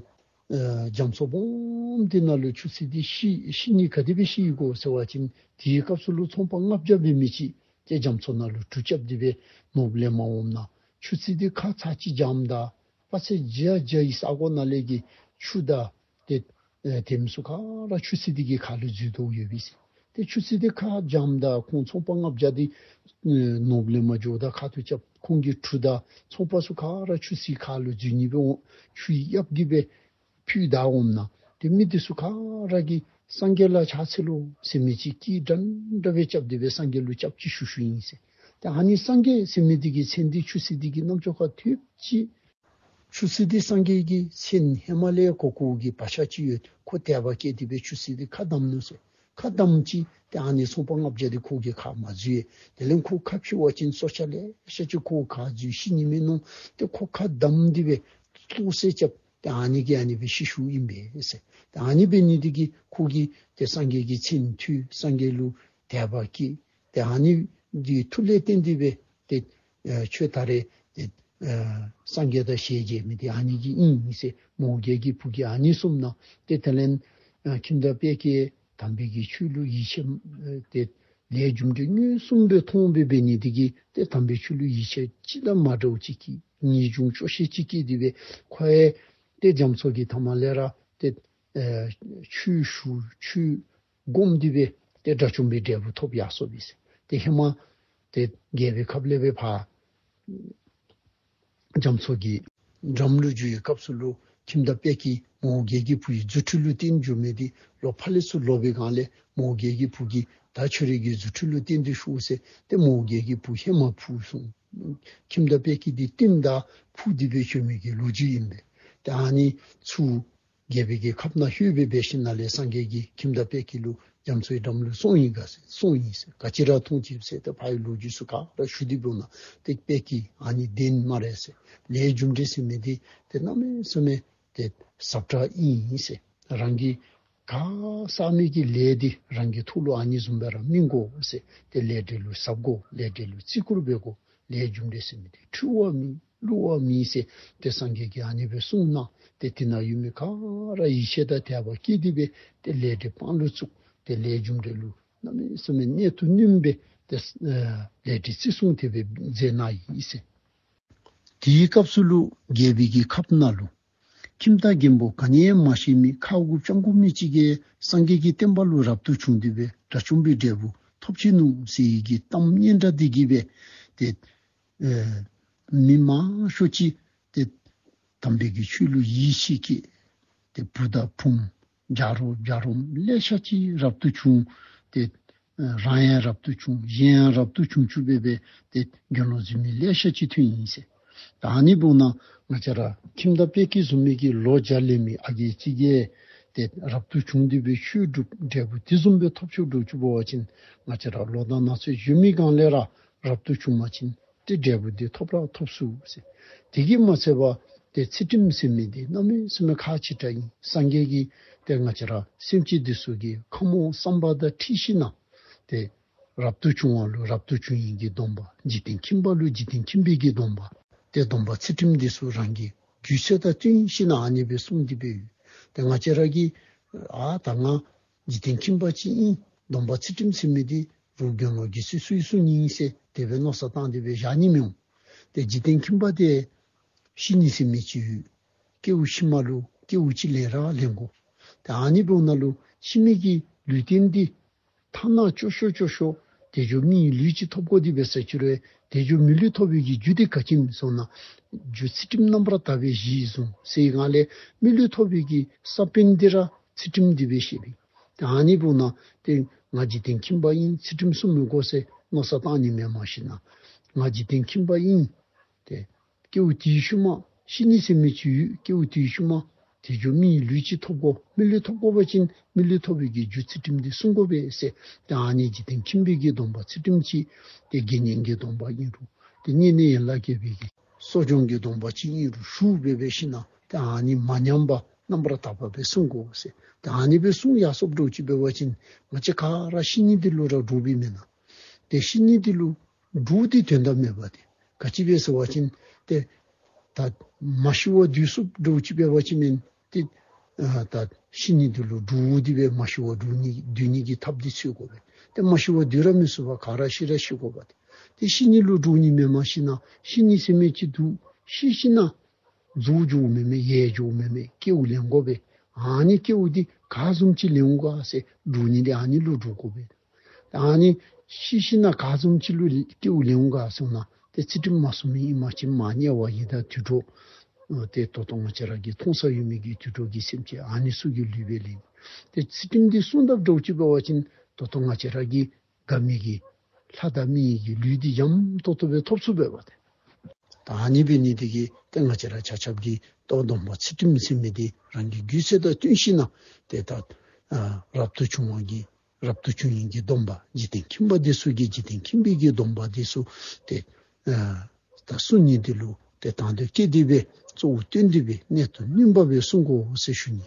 ཨ་རྒྱ་མཚོ་སྦོམ་འདི་ནང་ལུ་ཆུ་སྲིན་འདི་ཤི་ཤི་ནི་ག་དེ་སྦེ་ཤི་ཡི་གོ་ཟེར་བ་ཅིན་དེའི་སྐབས་སུ་ལུ་ཚོང་པ་ལྔ་བརྒྱ་འབད་མི་ཅིག་ཏེ་རྒྱ་མཚོ་ནང་ལུ་གྲུ་རྐྱབ་སྟེ་སྦེ་ནོར་བུ་ལེན་པར་འོངམ་ད་ཆུ་སྲིན་འདི་ཁ་ཚར་གཅིག་འཇམ་ད་དཔག་ཚད་བརྒྱ་བརྒྱ་ཡི་ས་གོ་ནང་ལས་ཀྱི་ཆུ་དང་ཏེ་ཨེ་ཐེམ་ཚུ་ག་ར་ཆུ་སྲིན་འདི་གི་ཁ་ལུ་འཛུལ་དོ་ཡོད་པས་ཟེར། ཏེ་ཆུ་སྲིན་འདི་ཁ་འཇམ་ད་ཁོང་ཚོང་པ་ལྔ་བརྒྱ་འདི་ཨེ་ནོར་བུ་ལེན་པར་འགྱོཝ་ད་ཁ་ཐུག་རྐྱབ། ཁོང་གི་གྲུ་དང་ཚོང་པ་ཚུ་ག་ར་ཆུ་སྲིན་ཁ་ལུ་འཛུལ་ནི་སྦེ་འོང་། ཆུའི་གཡབ་ཀྱིས་སྦེ་ཕུད་ད་འོངམ་ད་ཏེ་མི་འདི་ཚུ་ག་ར་གིས་སངས་རྒྱས་ལ་ཕྱག་འཚལ་ལོ་ཟེར་མི་ཅིག་སྐད་འདྲན་འདྲ་སྦེ་རྐྱབ་སྟེ་སྦེ་སངས་རྒྱས་ལུ་སྐྱབས་ཅིག་ཞུ་ཞུཝ་ཨིན་ཟེར། ཏེ་ཨ་ནི་སངས་རྒྱས་ཟེར་མི་འདི་གི་མཚན་འདི་ཆུ་སྲིན་འདི་གི་རྣམ་ཅོ་ཁར་ཐོབ་ཅི། ཆུ་སྲིན་འདི་སངས་རྒྱས་ཀྱི་མཚན་ཧེ་མ་ལས་གོ་གོཝ་གི་བག་ཆགས་ཅིག་ཡོད། ཁོ་དད་པ་སྐྱེས་ཏེ་སྦེ་ཆུ་སྲིན་འདི་ཁ་བསྡམས་ནུག་ཟེར། ཁ་བསྡམས་ཅི། ཏེ་ཨ་ནི་ཚོང་པ་ལྔ་བརྒྱ་འདི་ཁོ་གི་ཁར་མ་འཛུལ་ཡི། དེ་ལས་ཁོ་ཁ་ཕྱེ་བ་ཅིན་སྲོག་ཆགས་ལེ་ཤ་ཅིག་ཁོ་ཁར་འཛུལ་ཤི་ནི་མས་མནོ། ཏེ་ཁོ་ཁ་བསྡམས་ཏེ་སྦེ་ལྟོ་བསད་རྐྱབ། ཏེ་ཨ་ནི་གིས་ཨ་ནི་སྦེ་ཤི་ཤུལ་ཨིན་པས་ཟེར། ཏེ་ཨ་ནི་འབད་ནི་འདི་གིས་ཁོ་གིས་ཏེ་སངས་རྒྱས་ཀྱི་མཚན་ཐོས། སངས་རྒྱས་ལུ་དད་པ་སྐྱེས། ཏེ་ཨ་ནི་འདི་མཐུ་ལས་བརྟེན་ཏེ་སྦེ་ཏེ་ཨེ་ཁྱོད་ད་རེས་ཏེ་ཨེ་སངས་རྒྱས་དང་ཞལ་མཇལ་མི་འདི་ཨ་ནི་གིས་ཨིན་ཟེར། མོའུ་འགལ་གྱི་བུ་གིས་ཨ་ནི་གསུངམ་ད་ཏེ་དེ་ལས་ཨེ་ཁྱིམ་བདག་དཔལ་སྐྱེས་དམ་པའི་གི་ཆོས་ལུ་ཡིད་ཆེས་ཨེ་ཏེ་ལས་རྒྱུ་འབྲས་མངོན་སུམ་སྦེ་མཐོང་སྦེ་འབད་ནི་འདི་གིས་ཏེ་དམ་པའི་ཆོས་ལུ་ཡིད་ཆེས་ཅིག་དང་མ་འདྲཝ་ཅིག་གིས་ངེས་འབྱུང་སྐྱོ་ཤས་ཅིག་སྐྱེས་ཏེ་སྦེ་ཁོ་ཡང་ཏེ་རྒྱ་མཚོ་གི་མཐའ་མ་ལས་ར་ཏེ་ཨེ་ཆོས་ཞུ་ཆོས་སྒོམ་སྟེ་སྦེ་ཏེ་དགྲ་བཅོམ་པའི་འབྲས་བུ་ཐོབ་ཡར་སོ་ཡི་ཟེར། ཏེ་ཧེ་མ་ཏེ་རྒྱལ་པོའི་ཁབ་ལས་སྦེ་ཕར་རྒྱ་མཚོ་གི་འགྲམ་ལུ་འགྱོ་བའི་སྐབས་སུ་ལུ་ཁྱིམ་བདག་དཔལ་སྐྱེས་ མོའུ་འགལ་གྱི་བུ་ཡི་རྫུ་འཕྲུལ་ལུ་བརྟེན་འགྱོ་མི་འདི་ལོག་ཕར་ལས་ཚུར་ལོག་པའི་སྒང་ལས་མོའུ་འགལ་གྱི་བུ་གིས་ད་ཁྱོད་རའི་གི་རྫུ་འཕྲུལ་ལུ་བརྟེན་ཏེ་ཤོག་ཟེར་ཏེ་མོའུ་འགལ་གྱི་བུ་ཧེ་མ་འཕུར་སོང་། ཁྱིམ་བདག་དཔལ་སྐྱེས་འདི་བཏོནམ་ད་འཕུར་ཏེ་སྦེ་བྱོན་མི་གི་ལོ་རྒྱུས་ཨིན་པས། ཏེ་ཨ་ནི་ཚུར་རྒྱལ་པོའི་གི་ཁབ་ནང་ལྷོད་སྦེ་འབད་ཞིནམ་ལས་སངས་རྒྱས་ཀྱིས་ཁྱིམ་བདག་དཔལ་སྐྱེས་ལུ་རྒྱ་མཚོའི་འགྲམ་ལུ་སོང་ཡི་ག་ཟེར་སོང་ཡི་ཟེར་ག་ཅི་ར་མཐོང་ཅི་ཟེར་ཏེ་ཕར་ལོག་རྒྱུས་ཚུ་ག་ར་ཞུ་སྟེ་འབདཝ་ད་ཏེ་དཔལ་སྐྱེས་ཨ་ནི་བདེན་སྨ་རེ་ཟེར། ལས་རྒྱུ་འབྲས་ཟེར་མི་འདི་ཏེ་གནམ་མེད་ས་མེད་ཏེ་ཟབ་དྲགས་ཨིན་ཟེར། རང་གིས་ག་བསགས་མི་གི་ལས་འདི་རང་གི་ཐོག་ལུ་ཨ་ནི་བཟུམ་སྦེ་ར་སྨིན་དགོ་ཟེར། ཏེ་ལས་འབྲས་ལུ་ཟབ་དགོ། ལས་འབྲས་ལུ་བརྩི་བཀུར་འབད་དགོ། ལས་རྒྱུ་འབྲས་ཟེར་མི་འདི་འཁྲུལ་བ་མེད་བསླུ་བ་མེད་ཟེར་ཏེ་སངས་རྒྱས་ཀྱིས་ཨ་ནི་སྦེ་གསུངས་གནང་། ཏེ་དེ་ནང་ཡོད་མི་ག་ར་ཡིད་ཆེས་དང་དད་པ་སྐྱེས་ཏེ་སྦེ་ཏེ་ལས་འབྲས་དཔང་ལུ་བཙུགས། ཏེ་ལས་རྒྱུ་འབྲས་ལུ་གནམ་མེད་ས་མེད་གནད་དུ་བསྣུན་སྦེ་ཏེ་ལས་འབྲས་བརྩི་སྲུང་དེ་སྦེ་མཛད་གནང་ཡི་ཟེར། དེའི་སྐབས་སུ་ལུ་རྒྱལ་པོའི་གི་ཁབ་ནང་ལུ་ཁྱིམ་བདག་རྒན་པོ་ག་ནི་ཡང་མ་ཤེས་མི་ཁ་དགུ་ལྕགས་སྒོ་མི་ཅིག་གིས་སངས་རྒྱས་ཀྱི་བསྟན་པ་ལུ་རབ་ཏུ་བྱུང་སྟེ་སྦེ་དགྲ་བཅོམ་པའི་འབྲས་བུ་ཐོབ་ཅི་ནུག་ཟེར་བའི་གི་གཏམ་སྙན་གྲགས་འདི་གིས་སྦེ་ཏེ་ཨེ་མི་མང་ཤོས་ཅིག་ཏེ་དམ་པའི་གི་ཆོས་ལུ་ཡིད་ཆེས་སྐྱེས། ཏེ་བུ་དང་བུམོ་བྱ་རོག་བྱ་རོམ་ལེ་ཤ་ཅིག་རབ་ཏུ་བྱུང་། ཏེ་རང་ཡང་རབ་ཏུ་བྱུང་གཞན་ཡང་རབ་ཏུ་བྱུང་བཅུག་སྦེ་སྦེ་ཏེ་དགེ་སློང་འཛིན་མི་ལེ་ཤ་ཅིག་ཐོན་ཡི་ཟེར། ད་ཨ་ནི་འབདཝ་ད་ང་བཅས་ར་ཁྱིམ་བདག་དཔལ་སྐྱེས་བཟུམ་མའི་གི་ལོ་བརྒྱ་ལོན་མི་ཨ་རྒས་ཅིག་གིས་ཏེ་རབ་ཏུ་བྱུང་སྟེ་སྦེ་ཆོས་སྒྲུབ་འབྲས་བུ་དེ་བཟུམ་སྦེ་ཐོབ་ཆོག་འགྱོ་བཅུག་པ་ཅིན་ང་བཅས་ར་ལོ་དང་ན་ཚོད་གཞོན་མི་སྒང་ལས་ར་རབ་ཏུ་བྱུང་པ་ཅིན་ཏེ་འབྲས་བུ་འདི་ཐོབ་ར་ཐོབ་ཚུགས་ཟེར། དེ་གིས་མ་ཚད་པར་ཏེ་ཚུལ་ཁྲིམས་ཟེར་མི་འདི་གནམ་མེད་ས་མེད་ཁག་ཆེ་དྲགས་ཨིན། སངས་རྒྱས་ཀྱིས་ཏེ་ང་བཅས་ར་སེམས་ཅན་འདི་ཚུ་གི་ཁམས་མོས་བསམ་པ་དང་འཁྲིལ་ཞིནམ་ལས་ཏེ་རབ་ཏུ་བྱུང་བ་ལུ་རབ་ཏུ་བྱུང་བའི་གི་སྡོམ་པ། འཇིག་རྟེན་ཁྱིམ་པ་ལུ་འཇིག་རྟེན་ཁྱིམ་པའི་གི་སྡོམ་པ། ཏེ་སྡོམ་པ་ཚུལ་ཁྲིམས་འདི་ཚུ་རང་གི་རྒྱུད་ཚོད་དང་བསྟུན་ཞིནམ་ལས་ཨ་ནི་སྦེ་གསུངས་ཏེ་སྦེ་ཡོད། ཏེ་ང་བཅས་ར་གིས་ཨ་ད་ང་འཇིག་རྟེན་ཁྱིམ་པ་ཅིག་ཨིན། སྡོམ་པ་ཚུལ་ཁྲིམས་ཟེར་མི་འདི་རུང་དགེ་སློང་རྒྱུད་ཚོད་སུ་ཡིས་སྲུང་ནི་ཨིན་ཟེར་དེ་སྦེ་མནོ་བསམ་བཏང་སྟེ་སྦེ་བཞག་ནི་མི་འོང་། ཏེ་འཇིག་རྟེན་ཁྱིམ་པ་འདི་ཤི་ནི་ཟེར་མི་ཅིག་ཡོད། སྐྱེ་བ་ཕྱི་མ་ལུ་སྐྱེ་བ་ཅིག་ལེན་ར་ལེན་དགོ། ཏེ་ཨ་ནི་འབདཝ་ད་ལུ་ཕྱི་མའི་གི་ལུས་རྟེན་འདི་ཐ་ན་སྐྱོ་ཤོས་སྐྱོ་ཤོས་དལ་འབྱོར་མིའི་ལུས་ཅིག་ཐོབ་དགོ་དེ་སྦེ་ཟེར་ཅི་རུང་དལ་འབྱོར་མི་ལུས་ཐོབ་པའི་གི་རྒྱུ་དེ་ག་ཅི་སྨོ་ཟེར་ན་རྒྱུ་ཚུལ་ཁྲིམས་རྣམ་པར་དག་པའི་གཞི་བཟུང་ཟེར་བའི་སྒང་ལས་མི་ལུས་ཐོབ་པའི་གི་ས་བོན་འདི་ར་ཚུལ་ཁྲིམས་འདི་སྦེ་ཤེས་པས། ཏེ་ཨ་ནི་འབདཝ་ད་ཏེ་ང་འཇིག་རྟེན་ཁྱིམ་པ་ཨིན། ཚུལ་ཁྲིམས་སྲུང་མི་དགོ་ཟེར་མནོ་བསམ་བཏང་ནི་མེནམ་ཞིན་ན་ང་འཇིག་རྟེན་ཁྱིམ་པ་ཨིན། ཏེ་སྐྱེ་བ་དེའི་ཤུལ་མ་ཤི་ནི་ཟེར་མི་ཅིག་ཡོད། སྐྱེ་བ་དེའི་ཤུལ་མ་དལ་འབྱོར་མིའི་ལུས་ཅིག་ཐོབ་དགོ། མི་ལུས་ཐོབ་དགོ་པ་ཅིན་མི་ལུས་ཐོབ་པའི་གི་རྒྱུ་ཚུལ་ཁྲིམས་འདི་སྲུང་དགོ་པས་ཟེར། ཏེ་ཨ་ནི་འཇིག་རྟེན་ཁྱིམ་པའི་གི་སྡོམ་པ་ཚུལ་ཁྲིམས་ཅིག་ཏེ་དགེ་བསྙེན་གྱི་སྡོམ་པ་ཨིན་རུང་ཏེ་བསྙེན་གནས་ཡན་ལག་བརྒྱད་པའི་གི་གསོ་སྦྱོང་གི་སྡོམ་པ་ཅིག་ཨིན་རུང་ཞུ་སྦེ་འབད་ཞིན་ན་ཏེ་ཨ་ནི་མ་ཉམས་པ་རྣམ་པར་དག་པ་སྦེ་སྲུང་དགོ་ཟེར། ཏེ་ཨ་ནི་སྦེ་སྲུང་ཡར་སོཔ་འདྲཝ་ཅིག་འབད་བ་ཅིན་ང་བཅས་ག་ར་ཤི་ནི་འདི་ལུ་ར་འདྲོག་པའི་མེན་ན། ཏེ་ཤི་ནི་འདི་ལུ་འདྲོག་སྟེ་དོན་དག་མེད་པ་ཏེ། ག་ཅི་སྦེ་ཟེར་བ་ཅིན་ཏེ་ད་མ་ཤི་བར་སྡོད་ཚུགསཔ་འདྲཝ་ཅིག་འབད་བ་ཅིན་མེན་ཏེ་ཨ་ད་ཤི་ནི་འདི་ལུ་འདྲོག་སྟེ་སྦེ་མ་ཤི་བར་སྡོད་ནི་སྡོད་ནི་གི་ཐབས་འདི་འཚོལ་དགོ་པས། ཏེ་མ་ཤི་བར་སྡོད་ར་མི་ཚུགས་པར་ག་ར་ཤི་ར་ཤི་དགོ་པ་ཏེ། ཏེ་ཤི་ནི་ལུ་འདྲོག་ནི་མེནམ་ཞིན་ན་ཤི་ནི་ཟེར་མི་ཅིག་འདུག། ཤི་ཞིན་ན་རྫོགས་འགྱོཝ་མེན་མས། ཡལ་འགྱོཝ་མེན་མས། སྐྱེ་བ་ལེན་དགོ་པས། ཨ་ནི་སྐྱེ་བ་འདི་ག་བཟུམ་ཅིག་ལེན་འོང་ག་ཟེར་འདྲོག་ནི་འདི་ཨ་ནི་ལུ་འདྲོག་དགོ་པས། ཨ་ནི་ཤི་ཞིན་ན་ག་བཟུམ་ཅིག་ལུ་སྐྱེ་བ་ལེན་འོང་ག་ཟེར་ན་ཏེ་ཚུལ་ཁྲིམས་མ་སྲུང་མི་ཨིན་པ་ཅིན་མ་དམྱལ་བ་ཡི་དྭགས་དུད་འགྲོ་ཏེ་ད་ལྟོ་ང་བཅས་ར་གིས་མཐོང་ས་ཡོད་མི་གི་དུད་འགྲོ་གི་སེམས་ཅན་ཨ་ནི་ཚུ་གི་ལུས་སྦེ་ལེན། ཏེ་ཚུལ་ཁྲིམས་འདི་སྲུང་དཔ་འདྲཝ་ཅིག་འབད་བ་ཅིན་ད་ལྟོ་ང་བཅས་ར་གི་དགའ་མི་གི་ལྷ་དང་མི་གི་ལུས་འདི་འཇམ་ཏོག་ཏོ་སྦེ་ཐོབ་ཚུགས་པས་པ་ཏེ། ད་ཨ་ནི་འབད་ནི་འདི་གིས་ཏེ་ང་བཅས་ར་ཆ་ཁྱབ་ཀྱིས་ཏེ་སྡོམ་པ་ཚུལ་ཁྲིམས་ཟེར་མི་འདི་རང་གི་རྒྱུད་ཚོད་དང་བསྟུན་ཞིན་ན་ཏེ་ད་ཨ་རབ་ཏུ་བྱུང་བ་གི་རབ་ཏུ་བྱུང་བའི་གི་སྡོམ་པ་འཇིག་རྟེན་ཁྱིམ་པ་འདི་ཚུ་གི་འཇིག་རྟེན་ཁྱིམ་པའི་གི་སྡོམ་པ་འདི་ཚུ་ཏེ་ཨ་ད་སྲུང་ནི་འདི་ལུ་ཏེ་དང་འདོད་བསྐྱེད་དེ་སྦེ་གཙོ་བོ་བཏོན་ཏེ་སྦེ་གནད་དུ་བསྣུན་པ་སྦེ་སྲུང་དགོ་ཟེར་ཞུ་ནི།